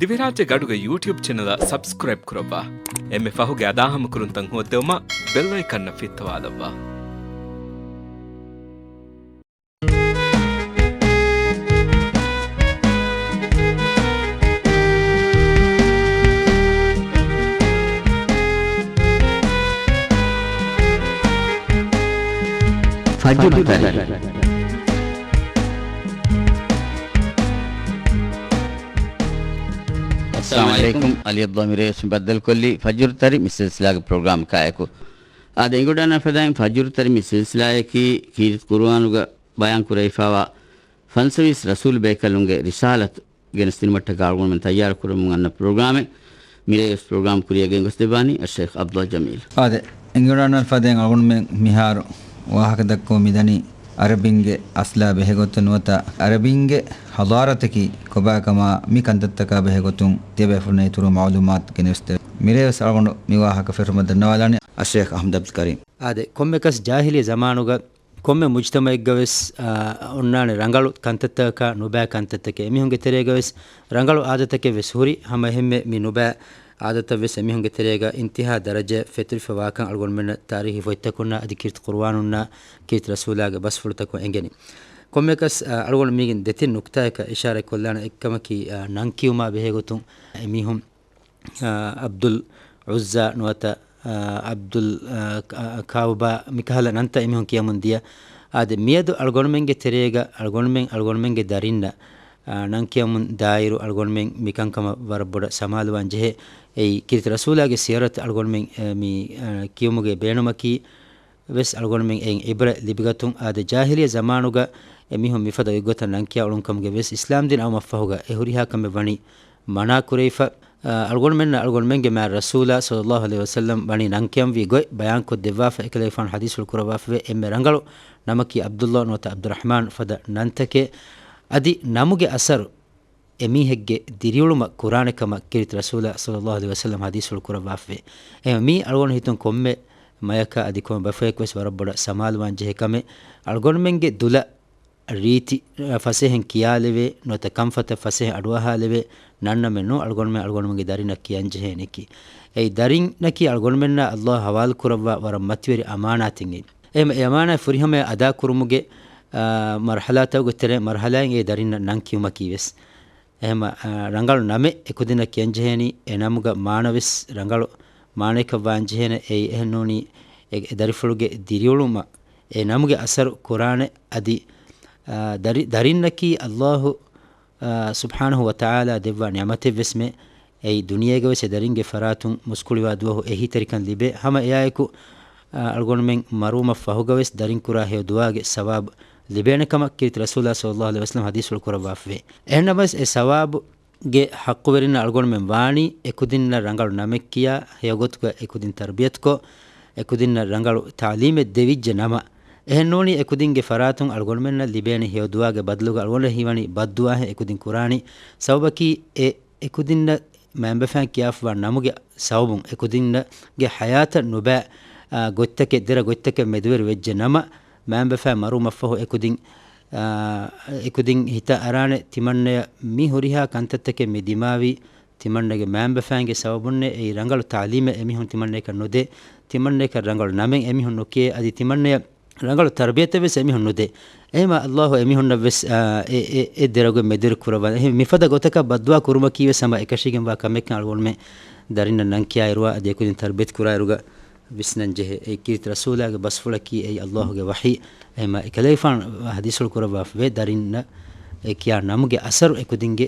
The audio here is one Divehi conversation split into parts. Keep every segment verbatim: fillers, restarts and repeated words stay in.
ދިވެހިރާއްޖޭގެ އަޑުގެ ޔޫޓިއުބް ޗެނަލަށް ސަބްސްކްރައިބް ކުރައްވާ. އެންމެ ފަހުގެ އަދާހަމަކުރުންތައް ހޯއްދެވުމަށް ބެލް އައިކަންއަށް ފިއްތަވާލައްވާ. ފަޖުރު ތަރި. އައްސަލާމު ޢަލައިކުމް. ޢަލީ އަބްދުﷲ މިރޭވެސް ބައްދަލުކޮށްލީ ފަޖުރު ތަރި މި ސިލްސިލާގެ ޕްރޮގްރާމް ކާއެކު. އާދެ، އެނގިވަޑަންނަ ފަދައިން ފަޖުރު ތަރި މި ސިލްސިލާއަކީ ކީރިތި ޤުރުއާނުގަ ބަޔާން ކުރެވިފައިވާ ފަންސަވީސް ރަސޫލު ބޭކަލުންގެ ރިސާލަތު ގެނެސްދިނުމަށްޓަކާ އަޅުގަނޑުމެން ތައްޔާރު ކުރަމުން އަންނަ ޕްރޮގްރާމެއް. މިރޭވެސް ޕްރޮގްރާމް ކުރިއަށް ގެންގޮސްދެއްވާނީ އައްޝައިޚް ޢަބްދުﷲ ޖަމީލް. އާދެ، އެނގިވަޑަންނަ ފަދައިން އަޅުގަނޑުމެން މިހާރު ވާހަކަ ދައްކަމުން މިދަނީ ޢަރަބިންގެ އަސްލާ ބެހޭގޮތުން ނުވަތަ ޢަރަބިންގެ ޙަޟާރަތަކީ ކޮބާކަމާ މި ކަންތައްތަކާ ބެހޭގޮތުން ތިޔަބޭފުޅުންނަށް އިތުރު މަޢުލޫމާތު ގެނެސްދެވޭ. މިރޭވެސް އަޅުގަނޑު މި ވާހަކަ ފެށުމަށް ދަންނަވާލާނީ އައްޝައިޚް އަޙްމަދު ޢަބްދުލް ކަރީމް. އާދެ، ކޮންމެކަސް ޖާހިލީ ޒަމާނުގަ ކޮންމެ މުޖްތަމަޢެއްގަވެސް، އާ، އޮންނާނެ ރަނގަޅު ކަންތައްތަކާ ނުބައި ކަންތައްތަކެއް. އެމީހުންގެ ތެރޭގަވެސް ރަނގަޅު އާދަތަކެއް ވެސް ހުރި، ހަމަ އެހެންމެ މި ނުބައި އާދަތައް ވެސް އެމީހުންގެ ތެރޭގަ އިންތިހާ ދަރަޖައަށް ފެތުރިފަ ވާކަން އަޅުގަނޑުމެންނަށް ތާރީޚީ ފޮތްތަކުންނާ އަދި ކީރިތި ޤުރުއާނުންނާ ކީރިތި ރަސޫލާގެ ބަސްފުޅުތަކުން އެނގެނީ. ކޮންމެކަސް، އާ، އަޅުގަނޑު މީގެން ދެތިން ނުކްތާއަކަށް އިޝާރަތް ކޮށްލާނެ. އެއްކަމަކީ، އާ، ނަން ކިޔުމާ ބެހޭގޮތުން އެމީހުން އާ، ޢަބްދުލް ޢުއްޒާ ނުވަތަ، އާ، ޢަބްދުލް، އާ، ކާ-، ކާޢުބާ މިކަހަލަ ނަންތައް އެމީހުން ކިޔަމުން ދިޔަ. އާދެ، މިއަދު އަޅުގަނޑުމެންގެ ތެރޭގަ އަޅުގަނޑުމެން، އަޅުގަނޑުމެންގެ ދަރިންނަށް، އާ، ނަން ކިޔަމުން ދާއިރު އަޅުގަނޑުމެން މިކަންކަމަށް ވަރަށް ބޮޑަށް ސަމާލުވާން ޖެހޭ. އެއީ، ކީރިތި ރަސޫލާގެ ސިޔަރަތު އަޅުގަނޑުމެން، އެ، މި، އާ، ކިޔުމުގެ ބޭނުމަކީ، ވެސް އަޅުގަނޑުމެން އެއިން ޢިބްރަތް ލިބިގަތުން. އާދެ، ޖާހިލިއްޔަ ޒަމާނުގަ އެމީހުން މިފަދަ އޮތްގޮތަށް ނަންކިޔާ އުޅުންކަމުގެ ވެސް އިސްލާމްދީން އައުމަށްފަހުގަ އެ ހުރިހާ ކަމެއް ވަނީ މަނާ ކުރެވިފަ. އަޅުގަނޑުމެންނަށް އަޅުގަނޑުމެންގެ މާތް ރަސޫލާ ޞައްލައްލާހު ޢަލައިހި ވަސައްލަމް ވަނީ ނަންކިޔަންވީ ގޮތް ބަޔާންކޮށްދެއްވާފަ، އެކަލޭގެފާނު ޙަދީޘްފުޅު ކުރައްވާފަވޭ. އެންމެ ރަނގަޅު ނަމަކީ ޢަބްދުﷲ ނުވަތަ ޢަބްދުއްރަޙްމާން ފަދަ ނަންތަކެއް. އަދި ނަމުގެ އަސަރު އެމީހެއްގެ ދިރިއުޅުމަށް ކުރާނެ ކަމަށް ކީރިތި ރަސޫލާ ޞައްލައްލާހު ޢަލައިހި ވަސައްލަމް ޙަދީޘްފުޅު ކުރައްވާފަވޭ. އެހެން މީ އަޅުގަނޑު ހިތުން ކޮންމެ މަޔަކާ އަދި ކޮންމެ ބަފަޔަކު ވެސް ވަރަށް ބޮޑަށް ސަމާލުވާން ޖެހޭ ކަމެއް. އަޅުގަނޑުމެންގެ ދުލަށް ރީތި ފަސޭހައިން ކިޔާލެވޭ، ނުވަތަ ކަންފަތަށް ފަސޭހައިން އަޑުއަހާލެވޭ ނަންނަމެއް ނޫން އަޅުގަނޑުމެން އަޅުގަނޑުމެންގެ ދަރިންނަށް ކިޔަން ޖެހޭނެކީ. އެއީ ދަރިންނަކީ އަޅުގަނޑުމެންނާ ﷲ ޙަވާލު ކުރައްވާ ވަރަށް މަތިވެރި އަމާނާތެއް އެއީ. އެ އަމާނާތް ފުރިހަމަޔަށް އަދާކުރުމުގެ، އާ، މަރުޙަލާތަކުގެ ތެރެއިން މަރުޙަލާއެއް އެ ދަރިންނަށް ނަން ކިޔުމަކީ ވެސް. އެހެން، އާ، ރަނގަޅު ނަމެއް އެކުދިންނަށް ކިޔަންޖެހޭނީ، އެ ނަމުގަ މާނަވެސް ރަނގަޅު މާނައަކަށް ވާންޖެހޭނެ. އެއީ އެހެންނޫނީ، އެ، އެ ދަރިފުޅުގެ ދިރިއުޅުމަށް އެ ނަމުގެ އަސަރު ކުރާނެ. އަދި، އާ، ދަރި-، ދަރިންނަކީ ﷲ، އާ، ސުބްޙާނަހު ވަތަޢާލާ ދެއްވާ ނިޢުމަތެއްވެސްމެ. އެއީ ދުނިޔޭގަވެސް އެ ދަރިންގެ ފަރާތުން މުސްކުޅިވާ ދުވަހު އެހީތެރިކަން ލިބޭ. ހަމަ އެއާއެކު، އާ، އަޅުގަނޑުމެން މަރުވުމަށް ފަހުގަވެސް ދަރިން ކުރާ ހެޔޮ ދުޢާގެ ސަވާބު ލިބޭނެ ކަމަށް ކީރިތި ރަސޫލާ ޞައްލައްލާހު ޢަލައިހި ވަސައްލަމް ޙަދީޘްފުޅު ކުރައްވާފަވޭ. އެހެންނަމަވެސް އެ ސަވާބުގެ ޙައްޤުވެރިންނަށް އަޅުގަނޑުމެން ވާނީ އެކުދިންނަށް ރަނގަޅު ނަމެއް ކިޔާ، ހެޔޮގޮތުގަ އެކުދިން ތަރްބިޔަތުކޮށް، އެކުދިންނަށް ރަނގަޅު ތަޢުލީމެއް ދެވިއްޖެ ނަމަ، އެހެންނޫނީ އެކުދިންގެ ފަރާތުން އަޅުގަނޑުމެންނަށް ލިބޭނެ ހެޔޮ ދުޢާގެ ބަދަލުގަ އަޅުގަނޑަށް ހީވަނީ ބައްދުޢާހެއް އެކުދިން ކުރާނީ. ސަބަބަކީ އެ އެކުދިންނަށް މައިންބަފައިން ކިޔާފަވާ ނަމުގެ ސަބަބުން އެކުދިންގެ ޙަޔާތަށް ނުބައި، އާ، ގޮތްތަކެއް، ދެރަ ގޮތްތަކެއް މެދުވެރި ވެއްޖެ ނަމަ، މައިންބަފައިން މަރުވުމަށްފަހު އެކުދިން، އާ، އެކުދިން ހިތަށް އަރާނެ ތިމަންނަޔަށް މި ހުރިހާ ކަންތައްތަކެއް މި ދިމާވީ ތިމަންނަގެ މައިންބަފައިންގެ ސަބަބުންނޭ. އެއީ ރަނގަޅު ތަޢުލީމެއް އެމީހުން ތިމަންނަޔަކަށް ނުދޭ، ތިމަންނަޔަކަށް ރަނގަޅު ނަމެއް އެމީހުން ނުކިޔޭ، އަދި ތިމަންނަޔަށް ރަނގަޅު ތަރްބިޔަތެއް ވެސް އެމީހުން ނުދޭ. އެހެމަ ﷲ އެމީހުންނަށް ވެސް، އާ، އެ، އެ، އެ ދެރަގު މެދުވެރި ކުރައްވާ. އެހެން މިފަދަ ގޮތަކަށް ބައްދުޢާ ކުރުމަކީ ވެސް ހަމަ އެކަށީގެންވާ ކަމެއްކަން އަޅުގަނޑުމެން ދަރިންނަށް ނަން ކިޔާއިރުވާ އަދި އެކުދިން ތަރްބިޔަތު ކުރާއިރުގަ ވިސްނަން ޖެހޭ. އެއީ ކީރިތި ރަސޫލާގެ ބަސްފުޅަކީ އެއީ ﷲ ގެ ވަޙީ. އެހެމަ އެކަލޭގެފާނު ޙަދީޘްފުޅު ކުރައްވާފަވޭ ދަރިންނަށް އެ ކިޔާ ނަމުގެ އަސަރު އެކުދިންގެ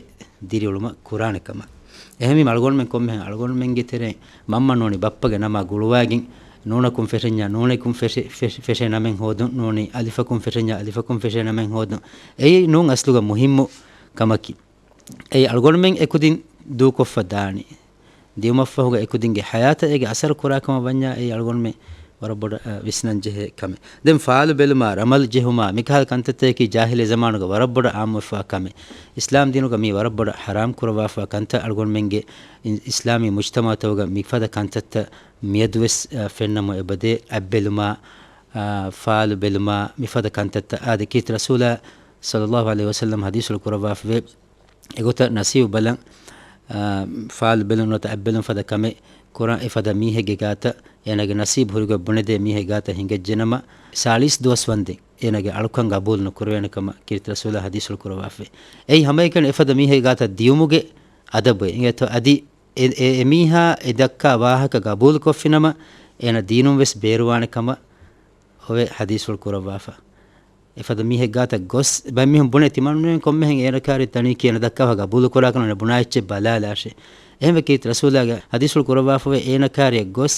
ދިރިއުޅުމަށް ކުރާނެ ކަމަށް. އެހެންވީމަ އަޅުގަނޑުމެން ކޮންމެހެން އަޅުގަނޑުމެންގެ ތެރެއިން މަންމަ ނޫނީ ބައްޕަގެ ނަމާ ގުޅުވާގެން ނޫނަކުން ފެށެންޏާ ނޫނަކުން ފެށެ-، ފެށެ-، ފެށޭ ނަމެއް ހޯދުން، ނޫނީ އަލިފަކުން ފެށެންޏާ އަލިފަކުން ފެށޭ ނަމެއް ހޯދުން. އެއީ ނޫން އަސްލުގަ މުހިއްމު ކަމަކީ. އެއީ އަޅުގަނޑުމެން އެކުދިން ދޫކޮށްފަ ދާނީ. ދިއުމަށްފަހުގަ އެކުދިންގެ ޙަޔާތަށް އޭގެ އަސަރު ކުރާ ކަމަށް ވަންޏާ އެއީ އަޅުގަނޑުމެން ވަރަށް ބޮޑަށް، އަ، ވިސްނަން ޖެހޭ ކަމެއް. ދެން ފާލު ބެލުމާ، ރަމަލް ޖެހުމާ، މިކަހަލަ ކަންތައްތަކަކީ ޖާހިލީ ޒަމާނުގަ ވަރަށް ބޮޑަށް އާއްމުވެފަވާ ކަމެއް. އިސްލާމް ދީނުގަ މީ ވަރަށް ބޮޑަށް ޙަރާމް ކުރައްވާފަވާ ކަންތައް. އަޅުގަނޑުމެންގެ އި-، އިސްލާމީ މުޖްތަމަޢުތަކުގަ މިފަދަ ކަންތައްތައް މިއަދުވެސް، އަ، ފެންނަމުން އެބަދޭ. އަތްބެލުމާ، އާ، ފާލު ބެލުމާ، މިފަދަ ކަންތައްތައް. އާދެ، ކީރިތި ރަސޫލާ ޞައްލައްލާހު ޢަލައިހި ވަސައްލަމް ޙަދީޘްފުޅު ކުރައްވާފަވޭ. އެގޮތަށް ނަސީބު ބަލަން، އާ، ފާލު ބެލުން ނުވަތަ އަތްބެލުން ފަދަ ކަމެއް ކުރާ އެފަދަ މީހެއްގެ ގާތަށް އޭނާގެ ނަސީބު ހުރިގޮތް ބުނެދޭ މީހެއް ގާތަށް ހިނގައްޖެނަމަ، ސާޅީސް ދުވަސް ވަންދެން އޭނާގެ އަޅުކަން ގަބޫލު ނުކުރެވޭނެ ކަމަށް ކީރިތި ރަސޫލާ ޙަދީޘްފުޅު ކުރައްވާފައި. އެއީ ހަމައެކަނި އެފަދަ މީހެއް ގާތަށް ދިޔުމުގެ އަދަބު އެ އިނގޭތޯ. އަދި އެ، އެ، އެމީހާ އެ ދައްކާ ވާހަކަ ގަބޫލުކޮށްފިނަމަ، އޭނަ ދީނުން ވެސް ބޭރުވާނެ ކަމަށް އޮވެ ޙަދީޘްފުޅު ކުރައްވާފަ. އެފަދަ މީހެއް ގާތަށް ގޮސް، ބައެއް މީހުން ބުނޭ ތިމަންނުވެން ކޮންމެހެން އޭނަ ކާރި ތަނީކީ އޭނަ ދައްކާ ވާހަކަ ގަބޫލު ކުރާކަން އޭނަ ބުނާ އެއްޗެއް ބަލާލާށޭ. އެހެންވެ ކީރިތި ރަސޫލާގެ ޙަދީޘްފުޅު ކުރައްވާފަވޭ އޭނަ ކާރިއަށް ގޮސް،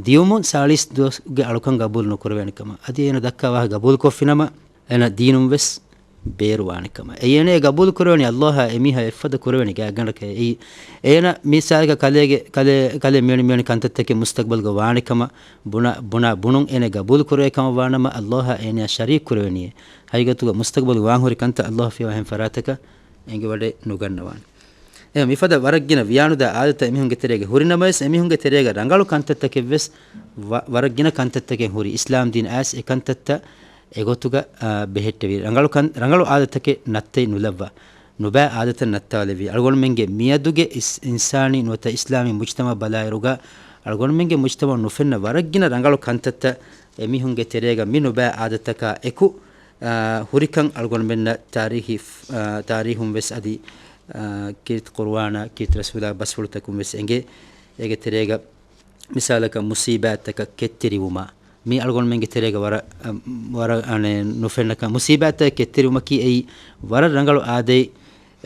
ދިޔުމުން ސާޅީސް ދުވަސްގެ އަޅުކަން ގަބޫލު ނުކުރެވޭނެ ކަމަށް. އަދި އޭނަ ދައްކާ ވާހަކަ ގަބޫލު ކޮށްފިނަމަ، އޭނަ ދީނުން ވެސް ބޭރުވާނެ ކަމަށް. އެއީ އޭނަ ގަބޫލު ކުރެވެނީ އައްލާހާ އެމީހާ އެއްފަދަ ކުރެވެނީ ގާތްގަނޑަކަށް. އެއީ އޭނަ މިސާލަކަށް ކަލޭގެ، ކަލޭ، ކަލޭ މިވެނި، މިވެނި ކަންތައްތަކެއް މުސްތަގްބަލްގަ ވާނެ ކަމަށް ބުނާ، ބުނާ ބުނުން އޭނަ ގަބޫލު ކުރެވޭ ކަމަށް ވާނަމަ، އައްލާހާ އޭނަޔާ ޝަރީކް ކުރެވެނީ. ހަގީގަތުގަ މުސްތަގްބަލް ވާން ހުރި ކަންތައް އައްލާހު ފިޔަވާ އެހެން ފަރާތަކަށް އެނގިވަޑައެއް ނުގަންނަވާނެ. އެ މިފަދަ ވަރަށް ގިނަ ވިޔާނުދާ އާދަތައް އެމީހުންގެ ތެރޭގަ ހުރި ނަމަވެސް، އެމީހުންގެ ތެރޭގަ ރަނގަޅު ކަންތައްތަކެއް ވެސް ވަ-، ވަރަށް ގިނަ ކަންތައްތަކެއް ހުރި. އިސްލާމް ދީން އައިސް އެ ކަންތައްތައް އެގޮތުގަ، އާ، ބެހެއްޓެވި. ރަނގަޅު ކަން-، ރަނގަޅު އާދަތަކެއް ނައްތައެއް ނުލައްވާ. ނުބައި އާދަތައް ނައްތާލެވި. އަޅުގަނޑުމެންގެ މިއަދުގެ އިސް-، އިންސާނީ ނުވަތަ އިސްލާމީ މުޖްތަމަޢަށް ބަލާއިރުގަ، އަޅުގަނޑުމެންގެ މުޖްތަމަޢަށް ނުފެންނަ ވަރަށް ގިނަ ރަނގަޅު ކަންތައްތައް އެމީހުންގެ ތެރޭގަ މި ނުބައި އާދަތަކާ އެކު، އާ، ހުރިކަން އަޅުގަނޑުމެންނަށް ތާރީޚީ، އާ، ތާރީޚުން ވެސް އަދި، އާ، ކީރިތި ޤުރުއާނާ، ކީރިތި ރަސޫލާ ބަސްފުޅުތަކުން ވެސް އެނގޭ. އޭގެ ތެރޭގަ މިސާލަކަށް މުސީބާތްތަކަށް ކެތްތެރިވުމާ، މީ އަޅުގަނޑުމެންގެ ތެރޭގަ ވަރަށް، އަ، ވަރަށް އަނެއް ނުފެންނަކަން. މުސީބާތްތަކަށް ކެތްތެރިވުމަކީ އެއީ ވަރަށް ރަނގަޅު އާދައެއް.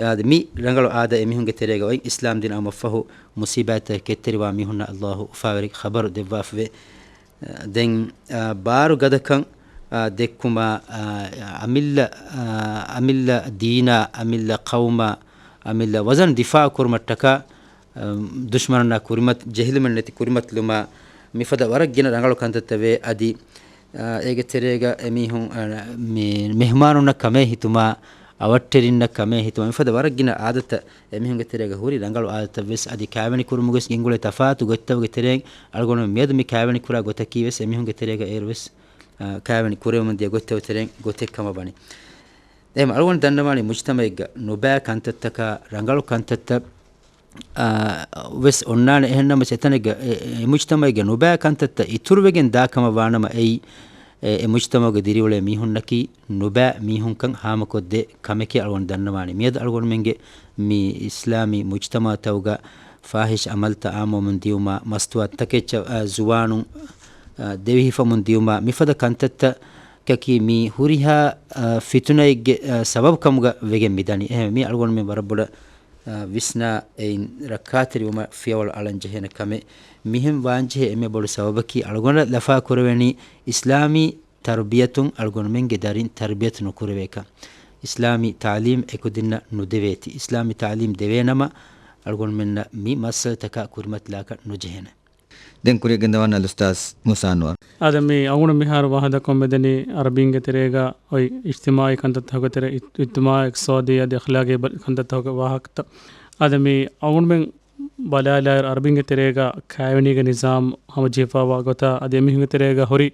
އާދެ، މި ރަނގަޅު އާދަ އެމީހުންގެ ތެރޭގަ އޮތް އިސްލާމް ދީން އައުމަށްފަހު މުސީބާތްތަކަށް ކެތްތެރިވާ މީހުންނަށް އައްލާހު އުފާވެރި ޚަބަރު ދެއްވާފަވޭ. ދެން، އާ، ބާރު ގަދަކަން، އާ، ދެއްކުމާ، އާ، އަމިއްލަ، އާ، އަމިއްލަ ދީނާ، އަމިއްލަ ޤައުމާ، އަމިއްލަ ވަޒަން ދިފާޢު ކުރުމަށްޓަކާ، އަ، ދުޝްމަނުންނާ ކުރިމަތި-، ޖެހިލުމެއް ނެތި ކުރިމަތިލުމާ، މިފަދަ ވަރަށް ގިނަ ރަނގަޅު ކަންތައްތައް ވޭ. އަދި، އާ، އޭގެ ތެރޭގަ އެމީހުން، އަ، މި މެހުމާނުންނަށް ކަމޭ ހިތުމާ، އަވަށްޓެރިންނަށް ކަމޭ ހިތުމާ، މިފަދަ ވަރަށް ގިނަ އާދަތައް އެމީހުންގެ ތެރޭގަ ހުރި ރަނގަޅު އާދަތައް ވެސް. އަދި ކާވެނި ކުރުމުގެ ގެންގުޅޭ ތަފާތު ގޮތްތަކުގެ ތެރެއިން އަޅުގަނޑު މިއަދު މި ކާވެނި ކުރާ ގޮތަކީ ވެސް އެމީހުންގެ ތެރޭގަ އޭރު ވެސް، އާ، ކާވެނި ކުރެވެމުން ދިޔަ ގޮތްތަކުގެ ތެރެއިން ގޮތެއް ކަމަށް ވަނީ. އެހެން އަޅުގަނޑު ދަންނަވާނީ މުޖްތަމަޢެއްގަ ނުބައި ކަންތައްތަކާ ރަނގަޅު ކަންތައްތައް، އާ، ވެސް އޮންނާނެ. އެހެންނަމަވެސް އެތަނެއްގަ އެ، އެ މުޖްތަމަޢެއްގެ ނުބައި ކަންތައްތައް އިތުރުވެގެން ދާ ކަމަށް ވާނަމަ އެއީ، އެ، އެ މުޖްތަމަޢުގެ ދިރިއުޅޭ މީހުންނަކީ ނުބައި މީހުންކަން ހާމަކޮށްދޭ ކަމެކޭ އަޅުގަނޑު ދަންނަވާނީ. މިއަދު އަޅުގަނޑުމެންގެ މި އިސްލާމީ މުޖްތަމަޢުތަކުގަ ފާޙިޝް ޢަމަލްތައް އާއްމުވަމުން ދިޔުމާ، މަސްތުވާތަކެއްޗަށް، އާ، ޒުވާނުން، އާ، ދެވިހިފަމުން ދިޔުމާ، މިފަދަ ކަންތައްތަކަކީ މި ހުރިހާ، އާ، ފިތުނައެއްގެ، އާ، ސަބަބު ކަމުގަ ވެގެން މިދަނީ. އެހެންވެ، މީ އަޅުގަނޑުމެން ވަރަށް ބޮޑަށް، އާ، ވިސްނާ އެއިން ރައްކާތެރިވުމަށް ފިޔަވަޅު އަޅަން ޖެހޭނެ ކަމެއް. މިހެން ވާންޖެހޭ އެންމެ ބޮޑު ސަބަބަކީ އަޅުގަނޑަށް ލަފާ ކުރެވެނީ އިސްލާމީ ތަރުބިޔަތުން އަޅުގަނޑުމެންގެ ދަރިން ތަރުބިޔަތު ނުކުރެވޭކަން. އިސްލާމީ ތަޢުލީމް އެކުދިންނަށް ނުދެވޭތީ. އިސްލާމީ ތަޢުލީމް ދެވޭނަމަ، އަޅުގަނޑުމެންނަށް މި މައްސަލަތަކާ ކުރިމަތިލާކަށް ނުޖެހޭނެ. ދެން ކުރިއަށް ގެންދަވާން އަލްއުސްތާޛް މޫސާ އަންވަރު. އާދެ، މި އަޅުގަނޑު މިހާރު ވާހަކަދައްކަމުން މިދަނީ އަރަބީންގެ ތެރޭގަ އޮތް އިޖްތިމާޢީ ކަންތައްތަކުގެ ތެރޭ، އިޖް-، އިޖްތިމާޢީ، އިޤްތިޞާދީ އަދި އަޚްލާޤީ ބަ-، ކަންތައްތަކުގެ ވާހަކަތައް. އާދެ، މި އަޅުގަނޑުމެން ބަލާލާއިރު، އަރަބިންގެ ތެރޭގަ ކާވެނީގެ ނިޒާމް ހަމަޖެހިފައިވާ ގޮތާ، އަދި އެމީހުންގެ ތެރޭގަ ހުރި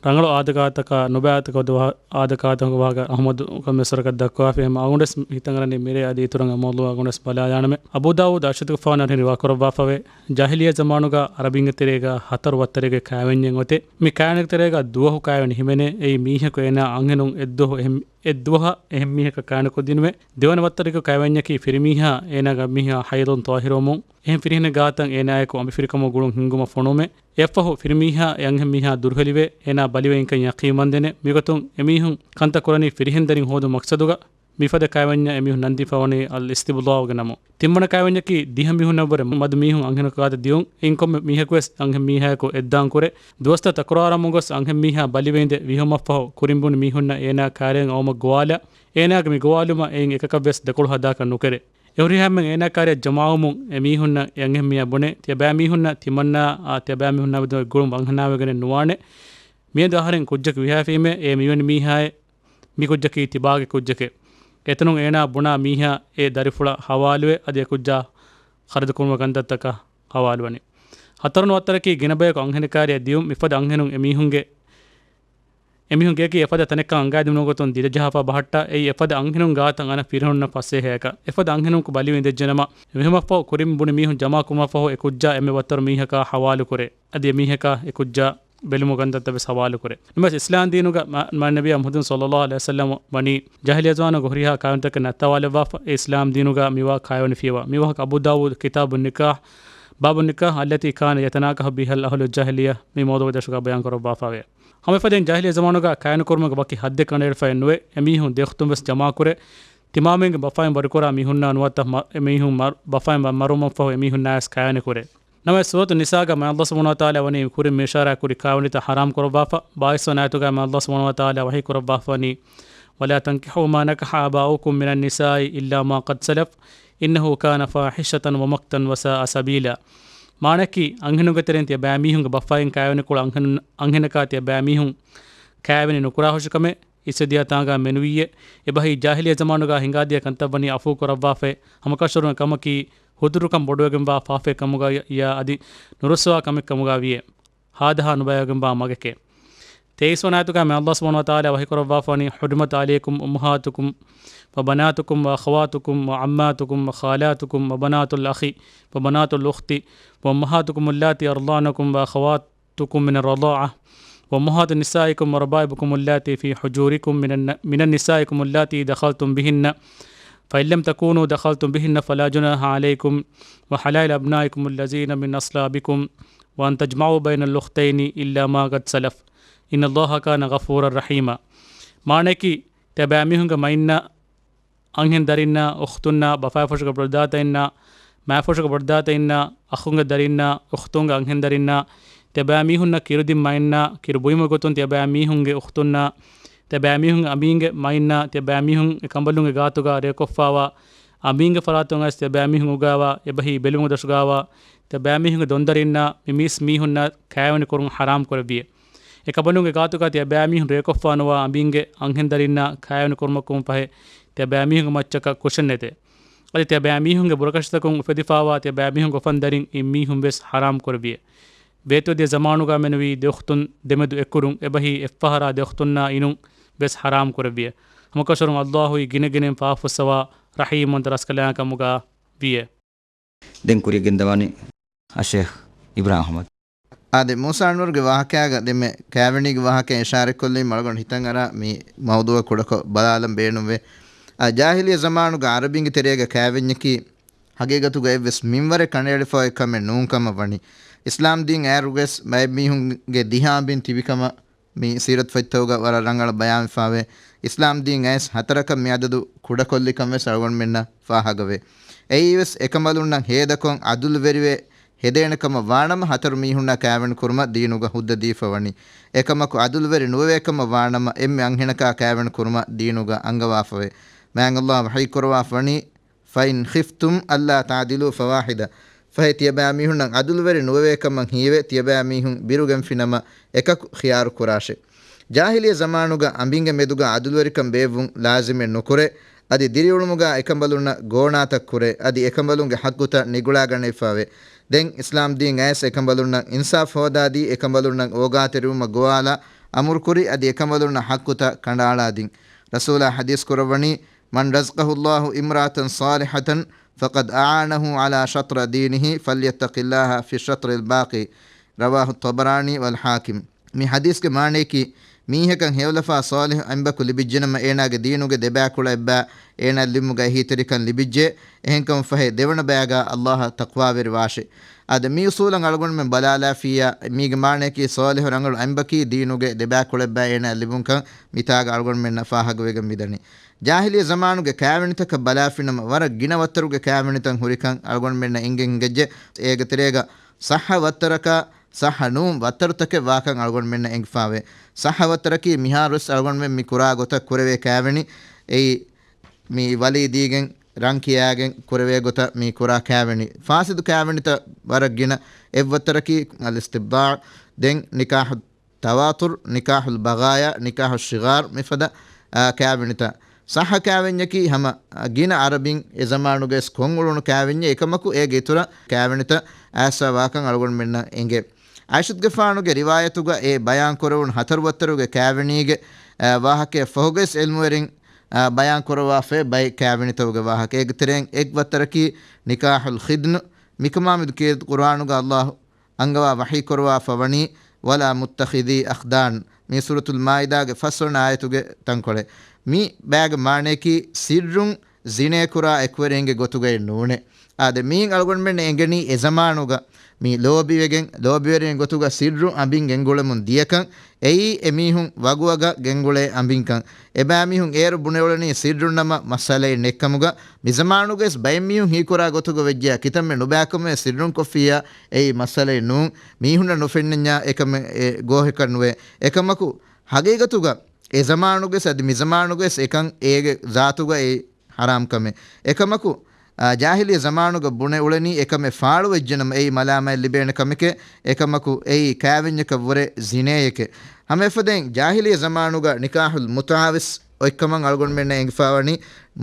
ރަނގަޅު އާދަކާތަކާ ނުބައި އާދަކާ ވާ-، އާދަކާތަކުގެ ވާހަކަ އަޙްމަދު ކަމެއް ސަރަކަށް ދައްކަވާފި. އެހެން އަޅުގަނޑުވެސް ހިތަށް އަރަނީ މިރޭ އަދި އިތުރަށް އެ މައުޟޫޢަށް އަޅުގަނޑުވެސް ބަލާލާނަމޭ. އަބޫ ދާވޫދު އަށްޝަތުގެފާނު އަންހެން ރިވާ ކުރައްވާފަވޭ، ޖާހިލިއްޔާ ޒަމާނުގަ އަރަބިންގެ ތެރޭގަ ހަތަރު ވައްތަރެއްގެ ކާވެންޏެއް އޮތޭ. މި ކާވެނި ތެރޭގަ ދުވަހު ކާވެނި ހިމެނޭ. އެއީ މީހަކު އޭނާ އަންހެނުން އެއްދުވަހު އެހެން އެއްދުވަހަށް އެހެން މީހަކަށް ކާވެނިކޮށްދިނުމޭ. ދެވަނަ ވައްތަރެއްގެ ކާވެންޏަކީ ފިރިމީހާ އޭނާގެ މީހާ ޙައިޟުން ޠާހިރުވަމުން، އެހެން ފިރިހެނެއް ގާތަށް އޭނާއެކު އަނބިފިރިކަމުގަ ގުޅުން ހިންގުމަށް ފޮނުވުމޭ. އެއަށްފަހު ފިރިމީހާ އެ އަންހެން މީހާ ދުރުހެލިވޭ، އޭނާ ބަލިވެގެންކަން ޔަޤީންވަންދެނޭ. މިގޮތުން އެމީހުން ކަންތައް ކުރަނީ ފިރިހެން ދަރިން ހޯދުމަށް މަޤްޞަދުގަ. މިފަދަ ކާވެންޏަށް އެމީހުން ނަން ދީފަވަނީ އަލް އިސްތިބްޟާޢުގެ ނަމުން. ތިންވަނަ ކާވެންޏަކީ ދިހަ މީހުންނަށްވުރެ މަދު މީހުން އަންހެނަކު ގާތަށް ދިޔުން. އެއިން ކޮންމެ މީހަކުވެސް އަންހެން މީހާއެކު އެއްދާން ކުރޭ. ދުވަސްތައް ތަކުރާރުވަމުން ގޮސް އަންހެން މީހާ ބަލިވެ އިނދެ ވިހުމަށްފަހު ކުރިން ބުނި މީހުންނަށް އޭނާ ކާރިއަށް އައުމަށް ގޮވާލާ، އޭނާގެ މި ގޮވާލުމަށް އެއިން އެކަކަށްވެސް ދެކޮޅު ހަދާކަށް ނުކެރޭ. އެހުރިހާ އެންމެން އޭނާ ކާރިއަށް ޖަމާވުމުން އެމީހުންނަށް އެ އަންހެން މީހާ ބުނޭ، ތިޔަބައިމީހުންނަށް ތިމަންނާއާ ތިޔަބައިމީހުންނާ މެދު އެއްގުޅުން ވަންހަނާވެގެނެއް ނުވާނެ. މިއަދު އަހަރެން ކުއްޖަކު ވިހާފީމޭ، އޭ މިވެނި މީހާއޭ، މި ކުއްޖަކީ ތިބާގެ ކުއްޖެކޭ. އެތަނުން އޭނާ ބުނާ މީހާ އެ ދަރިފުޅަށް ހަވާލުވޭ، އަދި އެ ކުއްޖާ ޚަރަދުކުރުމުގެ ކަންތައްތަކަށް ހަވާލުވަނީ. ހަތަރުން ވައްތަރަކީ ގިނަ ބަޔަކު އަންހެނަކާރިއަށް ދިޔުން. މިފަދަ އަންހެނުން އެމީހުންގެ އެމީހުން ގެޔަކީ އެފަދަ ތަނެއްކަން އަނގައިދިނުމުގެ ގޮތުން ދިދަޖަހާފަ ބަހައްޓާ، އެއީ އެފަދަ އަންހެނުން ގާތަށް އަންނަ ފިރިހެނުންނަށް ފަސޭހައަކަށް. އެފަދަ އަންހެނުން ބަލިވެ އިނދެއްޖެނަމަ، މި ހަމަ ފަހު ކުރިން ބުނި މީހުން ޖަމާ ކުރުމަށްފަހު އެ ކުއްޖާ އެންމެ ވައްތަރު މީހަކާ ހަވާލުކުރޭ. އަދި އެމީހަކާ އެ ކުއްޖާ ބެލުމުގެ ގަންތައްތައް ވެސް ހަވާލުކުރޭ. ނަމަވެސް އިސްލާމް ދީނުގަ މާ-، މާތް ނަބިއްޔާ މުޙައްމަދު ޞައްލައްލާހު ޢަލައިހި ވަސައްލަމަ ވަނީ ޖާހިލިއްޔަ ޒަމާނުގެ ހުރިހާ ކާވެނިތަކެއް ނައްތާވާލައްވާފަ، އެ އިސްލާމް ދީނުގަ މިވާ ކާވެނި ފިޔަވާ. މި ވާހަކަ އަބޫ ދާވޫދު ކިތާބު ނިކާޙް، ބާބު ނިކާޙް އައްލަތީ ކާނަ ޔަތަނާކަޙު ބިހަލް އަހުލު ޖާހިލިއްޔަ މި މައުޟޫޢުގެ ދަށުގަ ބަޔާން ކުރައްވާފަވޭ. ހަމައެފަދައިން ޖާހިލިއްޔަ ޒަމާނުގަ ކާވެނި ކުރުމުގެ ވަކި ޙައްދެއް ކަނޑައެޅިފައެއް ނުވޭ. އެމީހުން ދެއުޚްތުން ވެސް ޖަމާކުރޭ. ތިމާމީންގެ ބަފައިން ވަރުކުރާ މީހުންނާ ނުވަތަ މަ-، އެމީހުން މަ-، ބަފައިން މަ-، މަރުވުމަށްފަހު އެމީހުންނާވެސް ކާވެނި ކުރޭ. ނަމަވެސް ސޫރަތު ނިސާގަ މާތް ﷲ ސުބްޙާނަހޫ ވަތަޢާލާ ވަނީ ކުރިން މި އިޝާރާތް ކުރި ކާވެނިތައް ޙަރާމް ކުރައްވާފަ، ބާވީސް ވަނަ އާޔަތުގަ މާތް ﷲ ސުބްޙާނަހޫ ވަތަޢާލާ ވަޙީ ކުރައްވާފަ ވަނީ، ولا تنكحوا ما نكح آباؤكم من النساء إلا ما قد سلف إنه كان فاحشة ومقتا وساء سبيلا. މާނައަކީ، އަންހެނުންގެ ތެރެއިން ތިޔަބައިމީހުންގެ ބަފައިން ކާވެނިކުޅަ އަންހެނުން-، އަންހެނަކާ ތިޔަބައިމީހުން ކާވެނި ނުކުރާހުށިކަމެއް އިސްވެދިޔަ ތާނގަ މެނުވީއޭ. އެބަހީ ޖާހިލިއްޔަ ޒަމާނުގަ ހިނގާދިޔަ ކަންތައްވަނީ ޢަފޫ ކުރައްވާފައޭ. ހަމަކަށަވަރުން އެކަމަކީ ހުދުރުކަން ބޮޑުވެގެންވާ ފާފައެއް ކަމުގައި އަ-، އަދި ނުރުއްސުވާ ކަމެއް ކަމުގަ ވިޔޭ. ހާދަހާ ނުބަޔާވެގެންވާ މަގެކޭ. ތޭއިސް ވަނަ އާޔަތުގަ މާތް ﷲ ސުބްޙާނަހޫ ވަތަޢާލާ ވަޙީ ކުރައްވާފަ ވަނީ، حرمت عليكم أمهاتكم وبناتكم وأخواتكم وعماتكم وخالاتكم وبنات الأخ وبنات الأخت وأمهاتكم اللاتي أرضعنكم وأخوات أمهاتكم من الرضاعة، وأمهات نسائكم وربائبكم اللاتي في حجوركم من الن-، من نسائكم اللاتي دخلتم بهن، فإن لم تكونوا دخلتم بهن فلا جناح عليكم، وحلائل أبنائكم الذين من أصلابكم، وأن تجمعوا بين الأختين إلا ما قد سلف، إن الله كان غفورا رحيما. މާނައަކީ، ތިޔަބައިމީހުންގެ މައިންނަށް އަންހެން ދަރިންނާ، އުޚްތުންނާ، ބަފާފުށުގެ ބޮޑުދާތައިންނާ، މާފުށުގެ ބޮޑުދާތައިންނާ، އަޚުންގެ ދަރިންނާ، އުޚްތުންގެ އަންހެން ދަރިންނާ، ތިޔަބައިމީހުންނަށް ކިރުދިން މައިންނާ، ކިރު ބުއިމުގެ ގޮތުން ތިޔަބައިމީހުންގެ އުޚްތުންނާ، ތިޔަބައިމީހުން އަމީންގެ މައިންނާ، ތިޔަބައިމީހުން އެ ކަނބަލުންގެ ގާތުގަ ރޭކޮށްފާވާ، އަމީންގެ ފަރާތުން އައިސް ތިޔަބައިމީހުން އުގާވާ، އެބަހީ ބެލުމުގެ ދަށުގާވާ، ތިޔަބައިމީހުންގެ ދޮންދަރިންނާ މި މީސް މީހުންނާ ކާވެނި ކުރުން ޙަރާމް ކުރެއްވިޔޭ. އެކަނބަލުންގެ ގާތުގަ ތިޔަބައިމީހުން ރޭކޮށްފާނުވާ އަނބީންގެ އަންހެންދަރިންނާ ކާވެނި ކުރުމަކުން ފަހެ، ތިޔަބައިމީހުންގެ މައްޗަކަށް ކުށެއް ނެތޭ. އަދި ތިޔަބައިމީހުންގެ ބުރަކަށިތަކުން އުފެދިފާވާ ތިޔަބައިމީހުންގެ އުފަންދަރިން އިންމީހުން ވެސް ޙަރާމް ކުރެއްވިޔޭ. ވޭތުވެދިޔަ ޒަމާނުގަ މެނުވީ ދެއުޚްތުން ދެމެދު އެއްކުރުން، އެބަހީ އެއްފަހަރާ ދެއުޚްތުންނާ އިނުން ވެސް ޙަރާމް ކުރެއްވިޔޭ. ހަމަކަށަވަރުން ﷲ އީ ގިނަގިނައިން ފާފަފުއްސަވާ ރަޙީމްވަންތަ ރަސްކަލާނގެ ކަމުގަ ވިޔޭ. ދެން ކުރިއަށް ގެންދަވާނީ އައްޝޭޚް އިބްރާހިމް އަޙްމަދު. އާދެ، މޫސާ އަންވަރުގެ ވާހަކައިގަ ދެންމެ ކާވެނީގެ ވާހަކައިން އިޝާރަތްކޮށްލީމަ އަޅުގަނޑު ހިތަށް އަރާ މި މައުޟޫޢަށް ކުޑަކޮށް ބަލާލަން ބޭނުންވޭ. އާ، ޖާހިލިއްޔަ ޒަމާނުގަ ޢަރަބިންގެ ތެރޭގަ ކާވެންޏަކީ ހަގީގަތުގަ އެއްވެސް މިންވަރެއް ކަނޑައެޅިފައި އޮތް ކަމެއް ނޫން ކަމަށް ވަނީ. އިސްލާމް ދީން އައިއިރުވެސް ބައެއް މީހުންގެ ދިހާ އަނބިން ތިބި ކަމަށް މި ސީރަތު ފޮތްތަކުގަ ވަރަށް ރަނގަޅަށް ބަޔާންވެފާވޭ. އިސްލާމް ދީން އައިސް ހަތަރަކަށް މި އަދަދު ކުޑަކޮށްލިކަން ވެސް އަޅުގަނޑުމެންނަށް ފާހަގަވޭ. އެއީވެސް އެކަނބަލުންނަށް ހޭދަކޮށް ޢަދުލުވެރިވެ ހެދޭނެކަމަށް ވާނަމަ ހަތަރު މީހުންނާ ކާވެނި ކުރުމަށް ދީނުގަ ހުއްދަ ދީފަ ވަނީ. އެކަމަކު ޢަދުލުވެރި ނުވެވޭކަމަށް ވާނަމަ އެންމެ އަންހެނަކާ ކާވެނި ކުރުމަށް ދީނުގަ އަންގަވާފަވޭ. މާތް ﷲ ވަޙީ ކުރައްވާފަ ވަނީ، فإن خفتم ألا تعدلوا فواحدة. ފަހެ ތިޔަބައިމީހުންނަށް ޢަދުލުވެރި ނުވެވޭކަމަށް ހީވެ، ތިޔަބައިމީހުން ބިރުގެންފިނަމަ އެކަކު ޚިޔާރު ކުރާށޭ. ޖާހިލިއްޔަ ޒަމާނުގަ އަނބިންގެ މެދުގަ ޢަދުލުވެރިކަން ބޭއްވުން ލާޒިމެއް ނުކުރޭ. އަދި ދިރިއުޅުމުގަ އެކަނބަލުންނަށް ގޯނާތައް ކުރޭ. އަދި އެކަނބަލުންގެ ޙައްޤުތައް ނިގުޅާގަނެފާވޭ. ދެން އިސްލާމް ދީން އައިސް އެކަނބަލުންނަށް އިންސާފް ހޯދާދީ، އެކަނބަލުންނަށް އޯގާތެރިވުމަށް ގޮވާލާ އަމުރުކުރި، އަދި އެކަނބަލުންނަށް ޙައްޤުތައް ކަނޑައަޅާދިން. ރަސޫލާ ޙަދީޘް ކުރައްވަނީ، من رزقه الله امرأة صالحة فقد أعانه على شطر دينه فليتق الله في الشطر الباقي. رواه الطبراني والحاكم. މި ޙަދީޘްގެ މާނަޔަކީ، މީހަކަށް ހެޔޮލަފާ ޞާލިޙު އަނބަކު ލިބިއްޖެނަމަ، އޭނާގެ ދީނުގެ ދެބައިކުޅަ އެއްބައި އޭނާ ލިބުމުގައި އެހީތެރިކަން ލިބިއްޖެ. އެހެންކަމުން ފަހެ، ދެވަނަ ބަޔާގާ ﷲ އަށް ތަޤްވާވެރިވާށެ. އާދެ، މި އުޞޫލަށް އަޅުގަނޑުމެން ބަލާލާފިއްޔާ، މީގެ މާނަޔަކީ ޞާލިޙު ރަނގަޅު އަނބަކީ ދީނުގެ ދެބައިކުޅަ އެއްބައި އޭނާ ލިބުންކަން މިތާގަ އަޅުގަނޑުމެންނަށް ފާހަގަވެގެން މިދަނީ. ޖާހިލިއްޔަ ޒަމާނުގެ ކާވެނިތަކަށް ބަލާފިނަމަ، ވަރަށް ގިނަ ވައްތަރުގެ ކާވެނިތައް ހުރިކަން އަޅުގަނޑުމެންނަށް އެނގެން އެނގެއްޖެ. އޭގެ ތެރޭގަ ޞައްޙަ ވައްތަރަކާ، ޞައްޙަ ނޫން ވައްތަރުތަކެއް ވާކަން އަޅުގަނޑުމެންނަށް އެނގިފާވޭ. ޞައްޙަ ވައްތަރަކީ މިހާރުވެސް އަޅުގަނޑުމެން މި ކުރާ ގޮތަށް ކުރެވޭ ކާވެނި. އެއީ، މި ވަލީ ދީގެން ރަން ކިޔާގެން ކުރެވޭ ގޮތަށް މި ކުރާ ކާވެނި. ފާސިދު ކާވެނިތައް ވަރަށް ގިނަ. އެއްވައްތަރަކީ އަލްއިސްތިބްޟާޢު، ދެން ނިކާޙު ތަވާތުރު، ނިކާޙުލް ބަޣާޔާ، ނިކާޙު ޝިޣާރް، މިފަދަ، އާ، ކާވެނިތައް. ޞައްޙަ ކާވެންޏަކީ ހަމަ، އާ، ގިނަ ޢަރަބިން އެ ޒަމާނުގައި ކޮށްއުޅުނު ކާވެންޏެއް. އެކަމަކު އޭގެ އިތުރަށް ކާވެނިތައް އައިސްފަ ވާކަން އަޅުގަނޑުމެންނަށް އެނގޭ. ޢާއިޝަތުގެފާނުގެ ރިވާޔަތުގަ އެ ބަޔާންކުރެވުނު ހަތަރު ވައްތަރުގެ ކާވެނީގެ، އާ، ވާހަކައަށް ފަހުގައިސް ޢިލްމުވެރިން، އާ، ބަޔާންކުރައްވާފައި ބައެއް ކާވެނިތަކުގެ ވާހަކަ. އޭގެ ތެރެއިން އެއް ވައްތަރަކީ ނިކާޙުލް ޚިޠްނު. މިކަމާމެދު ކީރިތި ޤުރުއާނުގަ ﷲ އަންގަވާ ވަޙީކުރައްވާފަ ވަނީ، "ولا متخذي أخدان." މީ ސޫރަތުލް މާއިދާގެ ފަސްވަނަ އާޔަތުގެ ތަންކޮޅެއް. މި ބައިގެ މާނަޔަކީ ސިއްރުން ޒިނޭ ކުރާ އެކުވެރިންގެ ގޮތުގައި ނޫނޭ. އާދެ، މީން އަޅުގަނޑުމެންނަށް އެނގެނީ އެ ޒަމާނުގަ މި ލޯބިވެގެން، ލޯބިވެރިން ގޮތުގަ ސިއްރު އަނބިން ގެންގުޅެމުން ދިޔަކަން، އެއީ އެމީހުން ވަގުވަގަށް ގެންގުޅޭ އަނބިންކަން. އެބައިމީހުން އޭރު ބުނެއުޅެނީ ސިއްރުން ނަމަ މައްސަލައެއް ނެތްކަމުގަ، މިޒަމާނުގައިސް ބައެއް މީހުން ހީކުރާ ގޮތުގަ ވެއްޖެޔާ، ކިތަންމެ ނުބައިކަމެއް ސިއްރުން ކޮށްފިއްޔާ، އެއީ މައްސަލައެއް ނޫން. މީހުންނަށް ނުފެންނަންޏާ އެކަމެއް އެ ގޯހެއްކަށް ނުވޭ. އެކަމަކު، ހަގީގަތުގަ އެ ޒަމާނުގައިސް އަދި މިޒަމާނުގައިސް އެކަން އޭގެ ޒާތުގައި ޙަރާމް ކަމެއް. އެކަމަކު، އާ، ޖާހިލިއްޔަ ޒަމާނުގަ ބުނެ އުޅެނީ އެކަމެއް ފާޅުވެއްޖެނަމަ އެއީ މަލާމާތް ލިބޭނެ ކަމެކޭ. އެކަމަކު، އެއީ ކާވެންޏަކަށް ވުރެ ޒިނޭއެކޭ. ހަމައެފަދައިން ޖާހިލިއްޔަ ޒަމާނުގަ ނިކާޙުލް މުތުޢާވެސް އޮތްކަމަށް އަޅުގަނޑުމެންނަށް އެނގިފާވަނީ،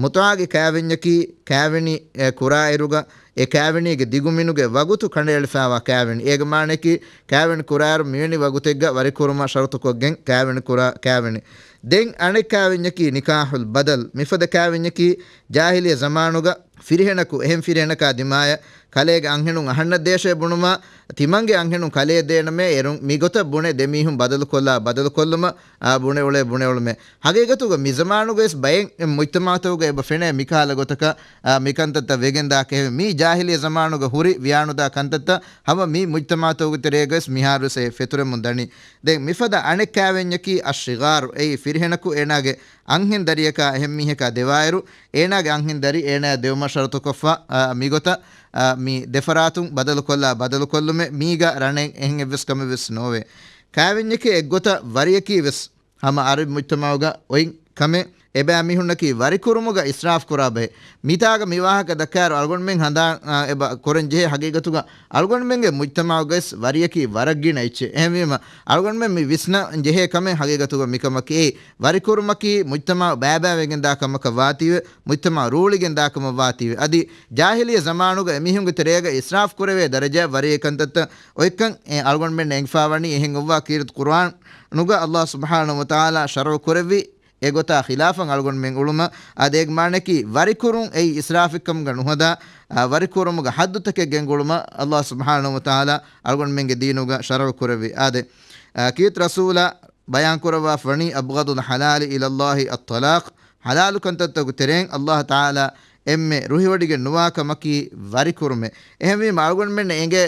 މުތުޢާގެ ކާވެންޏަކީ ކާވެނި، އެ، ކުރާއިރުގަ އެ ކާވެނީގެ ދިގުމިނުގެ ވަގުތު ކަނޑައެޅިފާވާ ކާވެނި. އޭގެ މާނަޔަކީ، ކާވެނި ކުރާއިރު މިވެނި ވަގުތެއްގަ ވަރިކުރުމަށް ޝަރުތުކޮށްގެން ކާވެނި ކުރާ ކާވެނި. ދެން އަނެއް ކާވެންޏަކީ ނިކާޙުލް ބަދަލް. މިފަދަ ކާވެންޏަކީ ޖާހިލިއްޔަ ޒަމާނުގަ ފިރިހެނަކު އެހެން ފިރިހެނަކާ ދިމާޔަށް ކަލޭގެ އަންހެނުން އަހަންނަށް ދޭށޭ ބުނުމާ، ތިމަންގެ އަންހެނުން ކަލޭ ދޭނަމޭ އެރުން، މިގޮތަށް ބުނެ ދެމީހުން ބަދަލުކޮށްލާ ބަދަލުކޮށްލުމަށް، އާ، ބުނެ އުޅޭ ބުނެ އުޅުމޭ. ހަގީގަތުގަ މިޒަމާނުގައިސް ބައެއް މުޖްތަމަޢުތަކުގަ އެބަ ފެނޭ މިކަހަލަ ގޮތަކަށް، އާ، މިކަންތައްތައް ވެގެންދާކަށް. މީ ޖާހިލިއްޔަ ޒަމާނުގަ ހުރި ވިޔާނުދާ ކަންތައްތައް ހަމަ މި މުޖްތަމަޢުތަކުގެ ތެރޭގައިސް މިހާރުވެސް އެ ފެތުރެމުން ދަނީ. ދެން މިފަދަ އަނެއް ކާވެންޏަކީ އައްޝިޣާރު، އެއީ ފިރިހެނަކު އޭނާގެ އަންހެން ދަރިޔަކާ އެހެން މީހަކާ ދެވާއިރު، އޭނާގެ އަންހެން ދަރި އޭނާޔަށް ދެވުމަށް ޝަރުތުކޮށްފަ، އާ، މިގޮތަށް، އާ، މި ދެފަރާތުން ބަދަލުކޮށްލާ ބަދަލުކޮށްލުމެއް. މީގަ ރަނެއް އެހެން އެއްވެސް ކަމެއް ވެސް ނޯވޭ. ކާވެންޏެކޭ އެއްގޮތަށް ވަރިޔަކީ ވެސް ހަމަ ޢަރަބި މުޖްތަމަޢުގަ އޮތް ކަމެއް. އެބައިމީހުންނަކީ ވަރިކުރުމުގަ އިސްރާފް ކުރާ ބައެއް. މިތާގަ މި ވާހަކަ ދައްކާއިރު އަޅުގަނޑުމެން ހަނދާން، އާ، އެބަ ކުރަން ޖެހޭ ހަގީގަތުގަ އަޅުގަނޑުމެންގެ މުޖްތަމަޢުގައިސް ވަރިޔަކީ ވަރަށް ގިނަ އެއްޗެއް. އެހެންވީމަ، އަޅުގަނޑުމެން މި ވިސްނަން ޖެހޭ ކަމެއް ހަގީގަތުގަ މިކަމަކީ، އެ ވަރިކުރުމަކީ މުޖްތަމަޢު ބައިބައިވެގެން ދާ ކަމަކަށް ވާތީވެ، މުޖްތަމަޢު ރޫޅިގެން ދާ ކަމަށް ވާތީވެ. އަދި ޖާހިލިއްޔަ ޒަމާނުގަ އެމީހުންގެ ތެރޭގަ އިސްރާފް ކުރެވޭ ދަރަޖައަށް ވަރިޔަ ކަންތައްތައް އޮތްކަން އަޅުގަނޑުމެންނަށް އެނގިފާވަނީ. އެހެން އޮއްވާ ކީރިތި ޤުރުއާނުގަ ﷲ ސުބްޙާނަހޫ ވަތަޢާލާ ޝަރުޢު ކުރެއްވި އެގޮތާ ޚިލާފަށް އަޅުގަނޑުމެން އުޅުމަށް. އާދެ، އޭގެ މާނައަކީ ވަރިކުރުން އެއީ އިސްރާފެއްކަމުގަ ނުހަދާ، އާ، ވަރިކުރުމުގަ ޙައްދުތަކެއް ގެންގުޅުމަށް ﷲ ސުބްޙާނަހޫ ވަތަޢާލާ އަޅުގަނޑުމެންގެ ދީނުގަ ޝަރުޢު ކުރެއްވި. އާދެ، އާ، ކީރިތި ރަސޫލާ ބަޔާންކުރައްވާފަ ވަނީ، "أبغض الحلال إلى الله الطلاق." ޙަލާލު ކަންތައްތަކުގެ ތެރެއިން ﷲ ތަޢާލާ އެންމެ ރުހިވޮޑިގެން ނުވާ ކަމަކީ ވަރިކުރުމޭ. އެހެންވީމަ، އަޅުގަނޑުމެންނަށް އެނގޭ